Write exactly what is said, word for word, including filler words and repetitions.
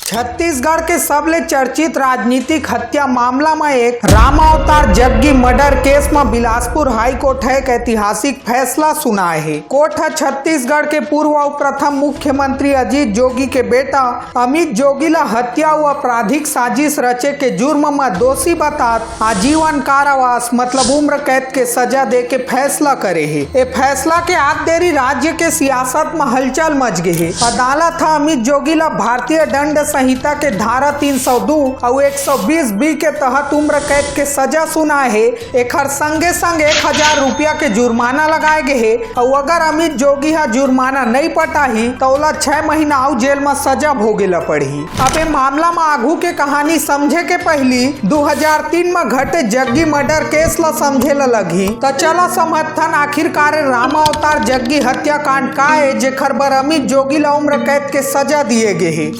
छत्तीसगढ़ के सबले चर्चित राजनीतिक हत्या मामला म एक रामावतार जग्गी मर्डर केस म बिलासपुर हाई कोर्ट ह एक ऐतिहासिक फैसला सुनाए हे। कोर्ट ह छत्तीसगढ़ के पूर्व अउ प्रथम मुख्यमंत्री अजीत जोगी के बेटा अमित जोगी ला हत्या अउ आपराधिक साजिश रचे के जुर्म म दोषी बतात आजीवन कारावास मतलब उम्र कैद के सजा दे के फैसला करे हे। ए फैसला के आत देरी राज्य के सियासत म हलचल मच गे हे। अदालत ह अमित जोगी ला भारतीय दंड संहिता के धारा तीन सौ दो अउ एक सौ बीस बी के तहत उम्र कैद के सजा सुनाए हे। एखर संगे संग एक हजार रुपया के जुर्माना लगाए गे हे अउ अगर अमित जोगी ह जुर्माना नइ पटाही त ओला छह महीना अउ जेल म सजा भोगे ला पड़ही। अब ए मामला म आघू के कहानी समझे के पहिली दू हजार तीन म घटे जग्गी मर्डर केस ला समझे ला लगही। त चला समझथन आखिरकार ए रामावतार जग्गी हत्याकांड का ए जेखर बर अमित जोगी ला उम्र कैद के सजा दिए गे हे।